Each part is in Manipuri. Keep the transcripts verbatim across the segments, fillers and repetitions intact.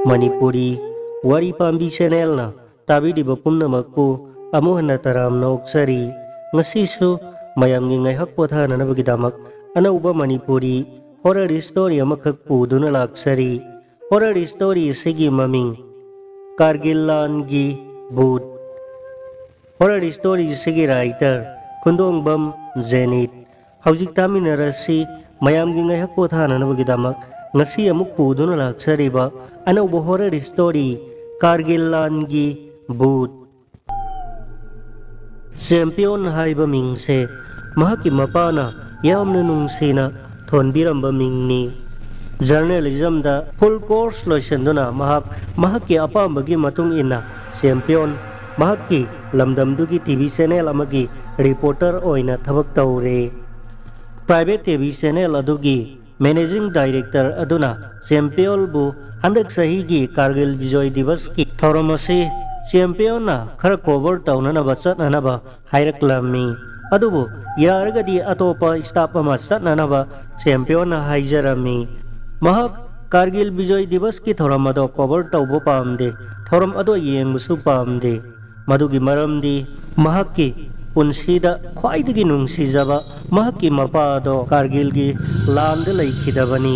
ꯃꯅꯤꯄꯨꯔꯤ ꯋꯥꯔꯤ ꯄꯥꯝꯕꯤ ꯆꯦꯅꯦꯜꯅ ꯇꯥꯕꯤꯔꯤꯕ ꯄꯨꯝꯅꯃꯛꯄꯨ ꯑꯃꯨꯛ ꯍꯟꯅ ꯇꯔꯥꯝꯅ ꯑꯣꯛꯆꯔꯤ꯫ ꯉꯁꯤꯁꯨ ꯃꯌꯥꯝꯒꯤ ꯉꯥꯏꯍꯥꯛ ꯄꯣꯊꯥꯅꯅꯕꯒꯤꯗꯃꯛ ꯑꯅꯧꯕ ꯃꯅꯤꯄꯨꯔꯤ ꯍꯣꯔꯔ ꯁ꯭ꯇꯣꯔꯤ ꯑꯃꯈꯛ ꯄꯨꯗꯨꯅ ꯂꯥꯛꯆꯔꯤ꯫ ꯍꯣꯔꯔ ꯁ꯭ꯇꯣꯔꯤ ꯑꯁꯤꯒꯤ ꯃꯃꯤꯡ ꯀꯥꯔꯒꯤꯜ ꯂꯥꯟꯒꯤ ꯚꯨꯠ꯫ ꯍꯣꯔꯔ ꯁ꯭ꯇꯣꯔꯤ ꯑꯁꯤꯒꯤ ꯔꯥꯏꯇꯔ ꯈꯨꯟꯗꯣꯡꯕꯝ ꯖꯦꯅꯤꯠ꯫ ꯍꯧꯖꯤꯛ ꯇꯥꯃꯤꯟꯅꯔꯁꯤ ꯃꯌꯥꯝꯒꯤ ꯉꯥꯏꯍꯥꯛ ꯄꯣꯊꯥꯅꯅꯕꯒꯤꯗꯃꯛ ꯉꯁꯤ ꯑꯃꯨꯛ ꯄꯨꯗꯨꯅ ꯂꯥꯛꯆꯔꯤꯕ ꯑꯅꯧꯕ ꯍꯣꯔꯔ ꯁ꯭ꯇꯣꯔꯤ ꯀꯥꯔꯒꯤꯜ ꯂꯥꯟꯒꯤ ꯚꯨꯠ꯫ ꯆꯦꯝꯄꯤꯌꯣꯟ ꯍꯥꯏꯕ ꯃꯤꯡꯁꯦ ꯃꯍꯥꯛꯀꯤ ꯃꯄꯥꯅ ꯌꯥꯝꯅ ꯅꯨꯡꯁꯤꯅ ꯊꯣꯟꯕꯤꯔꯝꯕ ꯃꯤꯡꯅꯤ꯫ ꯖꯔꯅꯦꯂꯤꯖꯝꯗ ꯐꯨꯜ ꯀꯣꯔꯁ ꯂꯣꯏꯁꯤꯟꯗꯨꯅ ꯃꯍꯥꯛ ꯃꯍꯥꯛꯀꯤ ꯑꯄꯥꯝꯕꯒꯤ ꯃꯇꯨꯡ ꯏꯟꯅ ꯆꯦꯝꯄꯤꯌꯣꯟ, ꯃꯍꯥꯛꯀꯤ ꯂꯝꯗꯝꯗꯨꯒꯤ ꯇꯤ ꯚꯤ ꯆꯦꯅꯦꯜ ꯑꯃꯒꯤ ꯔꯤꯄꯣꯔꯇꯔ ꯑꯣꯏꯅ ꯊꯕꯛ ꯇꯧꯔꯦ꯫ ꯄ꯭ꯔꯥꯏꯚꯦꯠ ꯇꯤ ꯚꯤ ꯆꯦꯅꯦꯜ ꯑꯗꯨꯒꯤ ꯃꯦꯅꯦꯖꯤꯡ ꯗꯥꯏꯔꯦꯛꯇꯔ ꯑꯗꯨꯅ ꯆꯦꯝꯄꯤꯌꯣꯟꯕꯨ ꯍꯟꯗꯛ ꯆꯍꯤꯒꯤ ꯀꯥꯔꯒꯤꯜ ꯕꯤꯖꯣꯏ ꯗꯤꯕꯁꯀꯤ ꯊꯧꯔꯝ ꯑꯁꯤ ꯆꯦꯝꯄꯤꯌꯣꯟꯅ ꯈꯔ ꯀꯣꯚꯔ ꯇꯧꯅꯅꯕ ꯆꯠꯅꯅꯕ ꯍꯥꯏꯔꯛꯂꯝꯃꯤ꯫ ꯑꯗꯨꯕꯨ ꯌꯥꯔꯒꯗꯤ ꯑꯇꯣꯞꯄ ꯁ꯭ꯇꯥꯐ ꯑꯃ ꯆꯠꯅꯅꯕ ꯆꯦꯝꯄꯤꯌꯣꯟꯅ ꯍꯥꯏꯖꯔꯝꯃꯤ꯫ ꯃꯍꯥꯛ ꯀꯥꯔꯒꯤꯜ ꯕꯤꯖꯣꯏ ꯗꯤꯕꯁꯀꯤ ꯊꯧꯔꯝ ꯑꯗꯣ ꯀꯣꯚꯔ ꯇꯧꯕ ꯄꯥꯝꯗꯦ, ꯊꯧꯔꯝ ꯑꯗꯣ ꯌꯦꯡꯕꯁꯨ ꯄꯥꯝꯗꯦ꯫ ꯃꯗꯨꯒꯤ ꯃꯔꯝꯗꯤ ꯃꯍꯥꯛꯀꯤ ꯄꯨꯟꯁꯤꯗ ꯈ꯭ꯋꯥꯏꯗꯒꯤ ꯅꯨꯡꯁꯤꯖꯕ ꯃꯍꯥꯛꯀꯤ ꯃꯄꯥ ꯑꯗꯣ ꯀꯥꯔꯒꯤꯜꯒꯤ ꯂꯥꯟꯗ ꯂꯩꯈꯤꯗꯕꯅꯤ꯫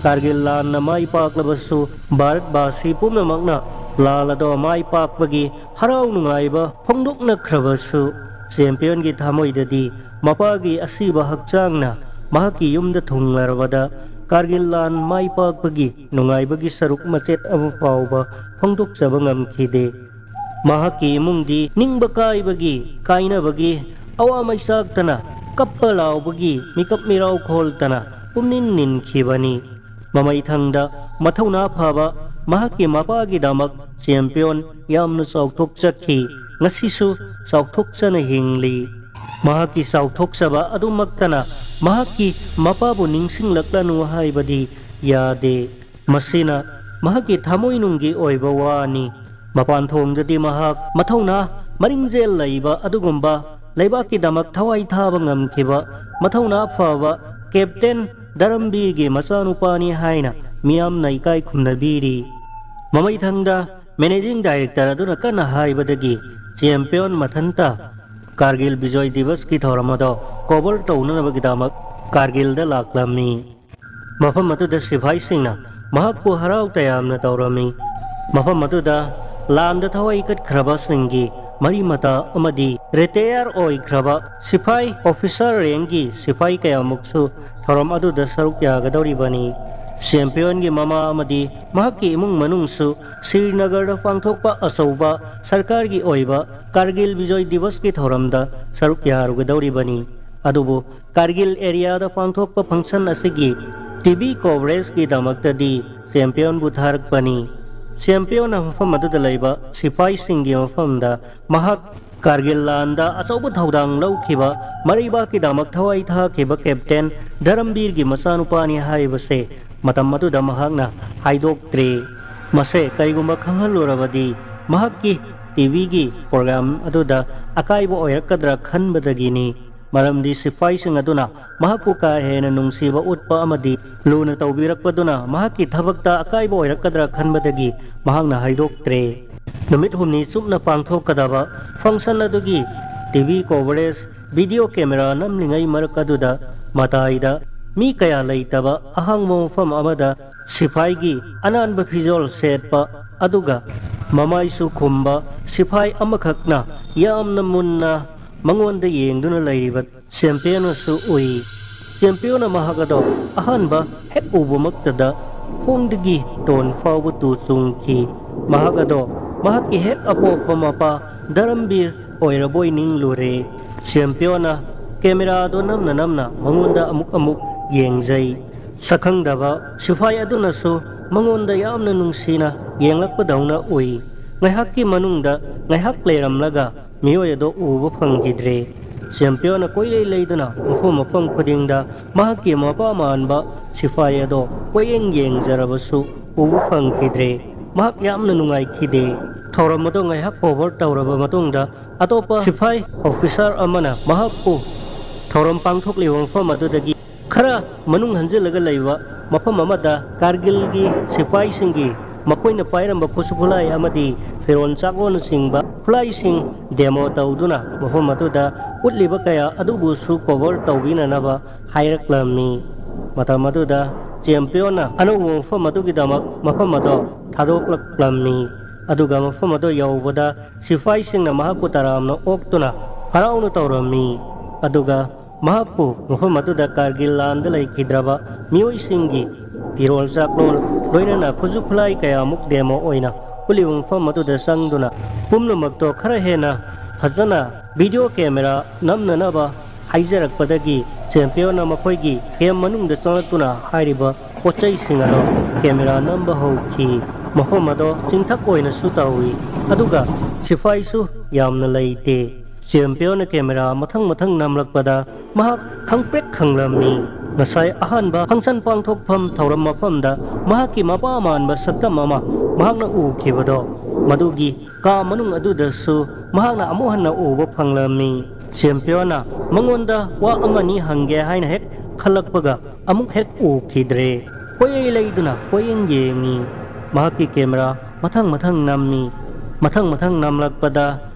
ꯀꯥꯔꯒꯤꯜ ꯂꯥꯟꯅ ꯃꯥꯏ ꯄꯥꯛꯂꯕꯁꯨ ꯚꯥꯔꯠꯕꯥꯁꯤ ꯄꯨꯝꯅꯃꯛꯅ ꯂꯥꯟ ꯑꯗꯣ ꯃꯥꯏ ꯄꯥꯛꯄꯒꯤ ꯍꯔꯥꯎ ꯅꯨꯡꯉꯥꯏꯕ ꯐꯣꯡꯗꯣꯛꯅꯈ꯭ꯔꯕꯁꯨ, ꯆꯦꯝꯄꯤꯌꯟꯒꯤ ꯊꯃꯣꯏꯗꯗꯤ ꯃꯄꯥꯒꯤ ꯑꯁꯤꯕ ꯍꯛꯆꯥꯡꯅ ꯃꯍꯥꯛꯀꯤ ꯌꯨꯝꯗ ꯊꯨꯡꯂꯔꯕꯗ ꯀꯥꯔꯒꯤꯜ ꯂꯥꯟ ꯃꯥꯏ ꯄꯥꯛꯄꯒꯤ ꯅꯨꯡꯉꯥꯏꯕꯒꯤ ꯁꯔꯨꯛ ꯃꯆꯦꯠ ꯑꯃ ꯐꯥꯎꯕ ꯐꯣꯡꯗꯣꯛꯆꯕ ꯉꯝꯈꯤꯗꯦ꯫ ꯃꯍꯥꯛꯀꯤ ꯏꯃꯨꯡꯗꯤ ꯅꯤꯡꯕ ꯀꯥꯏꯕꯒꯤ, ꯀꯥꯏꯅꯕꯒꯤ, ꯑꯋꯥ ꯃꯩꯆꯥꯛꯇꯅ ꯀꯞꯄ ꯂꯥꯎꯕꯒꯤ ꯃꯤꯀꯞ ꯃꯤꯔꯥꯎ ꯈꯣꯜꯇꯅ ꯄꯨꯝꯅꯤꯟ ꯅꯤꯟꯈꯤꯕꯅꯤ꯫ ꯃꯃꯩꯊꯪꯗ ꯃꯊꯧꯅꯥ ꯐꯕ ꯃꯍꯥꯛꯀꯤ ꯃꯄꯥꯒꯤꯗꯃꯛ ꯆꯦꯝꯄꯤꯌꯣꯟ ꯌꯥꯝꯅ ꯆꯥꯎꯊꯣꯛꯆꯈꯤ꯫ ꯉꯁꯤꯁꯨ ꯆꯥꯎꯊꯣꯛꯆꯅ ꯍꯤꯡꯂꯤ꯫ ꯃꯍꯥꯛꯀꯤ ꯆꯥꯎꯊꯣꯛꯆꯕ ꯑꯗꯨꯃꯛꯇꯅ ꯃꯍꯥꯛꯀꯤ ꯃꯄꯥꯕꯨ ꯅꯤꯡꯁꯤꯡꯂꯛꯂꯅꯨ ꯍꯥꯏꯕꯗꯤ ꯌꯥꯗꯦ꯫ ꯃꯁꯤꯅ ꯃꯍꯥꯛꯀꯤ ꯊꯃꯣꯏꯅꯨꯡꯒꯤ ꯑꯣꯏꯕ ꯋꯥꯅꯤ꯫ ꯃꯄꯥꯟ ꯊꯣꯡꯗꯗꯤ ꯃꯍꯥꯛ ꯃꯊꯧꯅꯥ ꯃꯔꯤꯡꯖꯦꯜ ꯂꯩꯕ ꯑꯗꯨꯒꯨꯝꯕ ꯂꯩꯕꯥꯛꯀꯤꯗꯃꯛ ꯊꯋꯥꯏ ꯊꯥꯕ ꯉꯝꯈꯤꯕ ꯃꯊꯧꯅꯥ ꯐꯕ ꯀꯦꯞꯇꯦꯟ ꯗꯔꯝꯕꯤꯔꯒꯤ ꯃꯆꯥꯅꯨꯄꯥꯅꯤ ꯍꯥꯏꯅ ꯃꯤꯌꯥꯝꯅ ꯏꯀꯥꯏ ꯈꯨꯝꯅꯕꯤꯔꯤ꯫ ꯃꯃꯩꯊꯪꯗ Managing Director ꯑꯗꯨꯅ ꯀꯟꯅ ꯍꯥꯏꯕꯗꯒꯤ ꯆꯦꯝꯄꯤꯌꯟ ꯃꯊꯟꯇ ꯀꯥꯔꯒꯤꯜ ꯕꯤꯖꯣꯏ ꯗꯤꯕꯁꯀꯤ ꯊꯧꯔꯝ ꯑꯗꯣ ꯀꯣꯚꯔ ꯇꯧꯅꯅꯕꯒꯤꯗꯃꯛ ꯀꯥꯔꯒꯤꯜꯗ ꯂꯥꯛꯂꯝꯃꯤ꯫ ꯃꯐꯝ ꯑꯗꯨꯗ ꯁꯤꯐꯥꯏꯁꯤꯡꯅ ꯃꯍꯥꯛꯄꯨ ꯍꯔꯥꯎ ꯇꯌꯥꯝꯅ ꯇꯧꯔꯝꯃꯤ꯫ ꯃꯐꯝ ꯑꯗꯨꯗ ꯂꯥꯟꯗ ꯊꯋꯥꯏ ꯀꯠꯈ꯭ꯔꯕꯁꯤꯡꯒꯤ ꯃꯔꯤ ꯃꯇꯥ ꯑꯃꯗꯤ ꯔꯤꯇꯥꯌꯔ ꯑꯣꯏꯈ꯭ꯔꯕ ꯁꯤꯐꯥꯏ ꯑꯣꯐꯤꯁꯥꯔ ꯔꯦꯡꯒꯤ ꯁꯤꯐꯥꯏ ꯀꯌꯥꯃꯨꯛꯁꯨ ꯊꯧꯔꯝ ꯑꯗꯨꯗ ꯁꯔꯨꯛ ꯌꯥꯒꯗꯧꯔꯤꯕꯅꯤ꯫ ꯆꯦꯝꯄꯤꯌꯟꯒꯤ ꯃꯃꯥ ꯑꯃꯗꯤ ꯃꯍꯥꯛꯀꯤ ꯏꯃꯨꯡ ꯃꯅꯨꯡꯁꯨ ꯁ꯭ꯔꯤꯅꯒꯔꯗ ꯄꯥꯡꯊꯣꯛꯄ ꯑꯆꯧꯕ ꯁꯔꯀꯥꯔꯒꯤ ꯑꯣꯏꯕ ꯀꯥꯔꯒꯤꯜ ꯕꯤꯖꯣꯏ ꯗꯤꯕꯁꯀꯤ ꯊꯧꯔꯝꯗ ꯁꯔꯨꯛ ꯌꯥꯔꯨꯒꯗꯧꯔꯤꯕꯅꯤ꯫ ꯑꯗꯨꯕꯨ ꯀꯥꯔꯒꯤꯜ ꯑꯦꯔꯤꯌꯥꯗ ꯄꯥꯡꯊꯣꯛꯄ ꯐꯪꯁꯟ ꯑꯁꯤꯒꯤ ꯇꯤ ꯚꯤ ꯀꯣꯚꯔꯦꯖꯀꯤꯗꯃꯛꯇꯗꯤ ꯆꯦꯝꯄꯤꯌꯟꯕꯨ ꯊꯥꯔꯛꯄꯅꯤ꯫ ꯆꯦꯝꯄꯤꯌꯟꯅ ꯃꯐꯝ ꯑꯗꯨꯗ ꯂꯩꯕ ꯁꯤꯐꯥꯏꯁꯤꯡꯒꯤ ꯃꯐꯝꯗ ꯃꯍꯥꯛ ꯀꯥꯔꯒꯤꯜ ꯂꯥꯟꯗ ꯑꯆꯧꯕ ꯊꯧꯗꯥꯡ ꯂꯧꯈꯤꯕ, ꯃꯔꯩꯕꯥꯛꯀꯤꯗꯃꯛ ꯊꯋꯥꯏ ꯊꯥꯈꯤꯕ ꯀꯦꯞꯇꯦꯟ ꯙꯔꯝꯕꯤꯔꯒꯤ ꯃꯆꯥꯅꯨꯄꯥꯅꯤ ꯍꯥꯏꯕꯁꯦ ꯃꯇꯝ ꯑꯗꯨꯗ ꯃꯍꯥꯛꯅ ꯍꯥꯏꯗꯣꯛꯇ꯭ꯔꯦ꯫ ꯃꯁꯦ ꯀꯔꯤꯒꯨꯝꯕ ꯈꯪꯍꯜꯂꯨꯔꯕꯗꯤ ꯃꯍꯥꯛꯀꯤ ꯇꯤ ꯚꯤꯒꯤ ꯄ꯭ꯔꯣꯒ꯭ꯔꯥꯝ ꯑꯗꯨꯗ ꯑꯀꯥꯏꯕ ꯑꯣꯏꯔꯛꯀꯗ꯭ꯔꯥ ꯈꯟꯕꯗꯒꯤꯅꯤ꯫ ꯃꯔꯝꯗꯤ ꯁꯤꯐꯥꯏꯁꯤꯡ ꯑꯗꯨꯅ ꯃꯍꯥꯛꯄꯨ ꯀꯥ ꯍꯦꯟꯅ ꯅꯨꯡꯁꯤꯕ ꯎꯠꯄ ꯑꯃꯗꯤ ꯂꯨꯅ ꯇꯧꯕꯤꯔꯛꯄꯗꯨꯅ ꯃꯍꯥꯛꯀꯤ ꯊꯕꯛꯇ ꯑꯀꯥꯏꯕ ꯑꯣꯏꯔꯛꯀꯗ꯭ꯔꯥ ꯈꯟꯕꯗꯒꯤ ꯃꯍꯥꯛꯅ ꯍꯥꯏꯗꯣꯛꯇ꯭ꯔꯦ꯫ ꯅꯨꯃꯤꯠ ꯍꯨꯝꯅꯤ ꯆꯨꯞꯅ ꯄꯥꯡꯊꯣꯛꯀꯗꯕ ꯐꯪꯁꯟ ꯑꯗꯨꯒꯤ T V coverage, video camera ꯅꯝꯂꯤꯉꯩ ꯃꯔꯛ ꯑꯗꯨꯗ ꯃꯇꯥꯏꯗ ꯃꯤ ꯀꯌꯥ ꯂꯩꯇꯕ ꯑꯍꯥꯡꯕ ꯃꯐꯝ ꯑꯃꯗ ꯁꯤꯐꯥꯏꯒꯤ ꯑꯅꯥꯟꯕ ꯐꯤꯖꯣꯜ ꯁꯦꯠꯄ ꯑꯗꯨꯒ ꯃꯃꯥꯏꯁꯨ ꯈꯨꯝꯕ ꯁꯤꯐꯥꯏ ꯑꯃꯈꯛꯅ ꯌꯥꯝꯅ ꯃꯨꯟꯅ ꯃꯉꯣꯟꯗ ꯌꯦꯡꯗꯨꯅ ꯂꯩꯔꯤꯕ ꯆꯦꯝꯄꯤꯌꯟꯁꯨ ꯎꯏ꯫ ꯆꯦꯝꯄꯤꯌꯟꯅ ꯃꯍꯥꯛ ꯑꯗꯣ ꯑꯍꯥꯟꯕ ꯍꯦꯛ ꯎꯕꯃꯛꯇꯗ ꯈꯣꯡꯗꯒꯤ ꯇꯣꯟ ꯐꯥꯎꯕ ꯇꯨ ꯆꯨꯡꯈꯤ꯫ ꯃꯍꯥꯛ ꯑꯗꯣ ꯃꯍꯥꯛꯀꯤ ꯍꯦꯛ ꯑꯄꯣꯛꯄ ꯃꯄꯥ ꯙꯔꯝꯕꯤꯔ ꯑꯣꯏꯔꯕꯣꯏ ꯅꯤꯡꯂꯨꯔꯦ꯫ ꯆꯦꯝꯄꯤꯌꯟꯅ ꯀꯦꯃꯦꯔꯥꯗꯣ ꯅꯝꯅ ꯅꯝꯅ ꯃꯉꯣꯟꯗ ꯑꯃꯨꯛ ꯑꯃꯨꯛ ꯌꯦꯡꯖꯩ꯫ ꯁꯛꯈꯪꯗꯕ ꯁꯤꯐꯥꯏ ꯑꯗꯨꯅꯁꯨ ꯃꯉꯣꯟꯗ ꯌꯥꯝꯅ ꯅꯨꯡꯁꯤꯅ ꯌꯦꯡꯂꯛꯄꯗꯧꯅ ꯎꯏ꯫ ꯉꯥꯏꯍꯥꯛꯀꯤ ꯃꯅꯨꯡꯗ ꯉꯥꯏꯍꯥꯛ ꯂꯩꯔꯝꯂꯒ ꯃꯤꯑꯣꯏ ꯑꯗꯣ ꯎꯕ ꯐꯪꯈꯤꯗ꯭ꯔꯦ꯫ ꯆꯦꯝꯄꯤꯌꯟꯅ ꯀꯣꯏꯂꯩ ꯂꯩꯗꯨꯅ ꯃꯐꯝ ꯃꯐꯝ ꯈꯨꯗꯤꯡꯗ ꯃꯍꯥꯛꯀꯤ ꯃꯄꯥ ꯃꯥꯟꯕ ꯁꯤꯐꯥꯏ ꯑꯗꯣ ꯀꯣꯏꯌꯦꯡ ꯌꯦꯡꯖꯔꯕꯁꯨ ꯎꯕ ꯐꯪꯈꯤꯗ꯭ꯔꯦ꯫ ꯃꯍꯥꯛ ꯌꯥꯝꯅ ꯅꯨꯡꯉꯥꯏꯈꯤꯗꯦ꯫ ꯊꯧꯔꯝ ꯑꯗꯣ ꯉꯥꯏꯍꯥꯛ ꯀꯣꯚꯔ ꯇꯧꯔꯕ ꯃꯇꯨꯡꯗ ꯑꯇꯣꯞꯄ ꯁꯤꯐꯥꯏ ꯑꯣꯐꯤꯁꯥꯔ ꯑꯃꯅ ꯃꯍꯥꯛꯄꯨ ꯊꯧꯔꯝ ꯄꯥꯡꯊꯣꯛꯂꯤꯕ ꯃꯐꯝ ꯑꯗꯨꯗꯒꯤ ꯈꯔ ꯃꯅꯨꯡ ꯍꯟꯖꯤꯜꯂꯒ ꯂꯩꯕ ꯃꯐꯝ ꯑꯃꯗ ꯀꯥꯔꯒꯤꯜꯒꯤ ꯁꯤꯐꯥꯏꯁꯤꯡꯒꯤ ꯃꯈꯣꯏꯅ ꯄꯥꯏꯔꯝꯕ ꯈꯨꯠꯁꯨ ꯈꯨꯠꯂꯥꯏ ꯑꯃꯗꯤ ꯐꯤꯔꯣꯜ ꯆꯥꯛꯂꯣꯟꯁꯤꯡꯕ ꯈꯨꯠꯂꯥꯏꯁꯤꯡ demo ꯇꯧꯗꯨꯅ ꯃꯐꯝ ꯑꯗꯨꯗ ꯎꯠꯂꯤꯕ ꯀꯌꯥ ꯑꯗꯨꯕꯨꯁꯨ cover ꯇꯧꯕꯤꯅꯅꯕ ꯍꯥꯏꯔꯛꯂꯝꯃꯤ꯫ ꯃꯇꯝ ꯑꯗꯨꯗ ꯆꯦꯝꯄꯤꯌꯣꯟꯅ ꯑꯅꯧꯕ ꯃꯐꯝ ꯑꯗꯨꯒꯤꯗꯃꯛ ꯃꯐꯝ ꯑꯗꯣ ꯊꯥꯗꯣꯛꯂꯛꯂꯝꯃꯤ꯫ ꯑꯗꯨꯒ ꯃꯐꯝ ꯑꯗꯨ ꯌꯧꯕꯗ ꯁꯤꯐꯥꯏꯁꯤꯡꯅ ꯃꯍꯥꯛꯄꯨ ꯇꯔꯥꯝꯅ ꯑꯣꯛꯇꯨꯅ ꯍꯔꯥꯎꯅ ꯇꯧꯔꯝꯃꯤ꯫ ꯑꯗꯨꯒ ꯃꯍꯥꯛꯄꯨ ꯃꯐꯝ ꯑꯗꯨꯗ ꯀꯥꯔꯒꯤꯜ ꯂꯥꯟꯗ ꯂꯩꯈꯤꯗ꯭ꯔꯕ ꯃꯤꯑꯣꯏꯁꯤꯡꯒꯤ ꯐꯤꯔꯣꯜ ꯆꯥꯛꯂꯣꯟ, ꯂꯣꯏꯅꯅ ꯈꯨꯠꯁꯨ ꯈꯨꯠꯂꯥꯏ ꯀꯌꯥꯃꯨꯛ demo ꯑꯣꯏꯅ ꯎꯠꯂꯤꯕ ꯃꯐꯝ ꯑꯗꯨꯗ ꯆꯪꯗꯨꯅ ꯄꯨꯝꯅꯃꯛꯇꯣ ꯈꯔ ꯍꯦꯟꯅ ꯐꯖꯅ video camera ꯅꯝꯅꯅꯕ ꯍꯥꯏꯖꯔꯛꯄꯗꯒꯤ ꯆꯦꯝꯄꯤꯌꯣꯟꯅ ꯃꯈꯣꯏꯒꯤ camp ꯃꯅꯨꯡꯗ ꯆꯪꯂꯛꯇꯨꯅ ꯍꯥꯏꯔꯤꯕ ꯄꯣꯠꯆꯩꯁꯤꯡ ꯑꯗꯣ camera ꯅꯝꯕ ꯍꯧꯈꯤ꯫ ꯃꯐꯝ ꯑꯗꯣ ꯆꯤꯡꯊꯛ ꯑꯣꯏꯅꯁꯨ ꯇꯧꯏ, ꯑꯗꯨꯒ ꯁꯤꯐꯥꯏꯁꯨ ꯌꯥꯝꯅ ꯂꯩꯇꯦ꯫ ꯆꯦꯝꯄꯤꯌꯣꯟꯅ camera ꯃꯊꯪ ꯃꯊꯪ ꯅꯝꯂꯛꯄꯗ ꯃꯍꯥꯛ ꯈꯪꯄ꯭ꯔꯦꯛ ꯈꯪꯂꯝꯃꯤ꯫ ꯉꯁꯥꯏ ꯑꯍꯥꯟꯕ function ꯄꯥꯡꯊꯣꯛꯐꯝ ꯊꯧꯔꯝ ꯃꯐꯝꯗ ꯃꯍꯥꯛꯀꯤ ꯃꯄꯥ ꯃꯥꯟꯕ ꯁꯛꯇꯝ ꯑꯃ ꯃꯍꯥꯛꯅ ꯎꯈꯤꯕꯗꯣ, ꯃꯗꯨꯒꯤ ꯀꯥ ꯃꯅꯨꯡ ꯑꯗꯨꯗꯁꯨ ꯃꯍꯥꯛꯅ ꯑꯃꯨꯛ ꯍꯟꯅ ꯎꯕ ꯐꯪꯂꯝꯃꯤ꯫ ꯆꯦꯝꯄꯤꯌꯣꯟꯅ ꯃꯉꯣꯟꯗ ꯋꯥ ꯑꯃꯅꯤ ꯍꯪꯒꯦ ꯍꯥꯏꯅ ꯍꯦꯛ ꯈꯜꯂꯛꯄꯒ ꯑꯃꯨꯛ ꯍꯦꯛ ꯎꯈꯤꯗ꯭ꯔꯦ꯫ ꯀꯣꯏꯂꯩ ꯂꯩꯗꯨꯅ ꯀꯣꯏꯌꯦꯡ ꯌꯦꯡꯉꯤ꯫ ꯃꯍꯥꯛꯀꯤ camera ꯃꯊꯪ ꯃꯊꯪ ꯅꯝꯃꯤ꯫ ꯃꯊꯪ ꯃꯊꯪ ꯅꯝꯂꯛꯄꯗ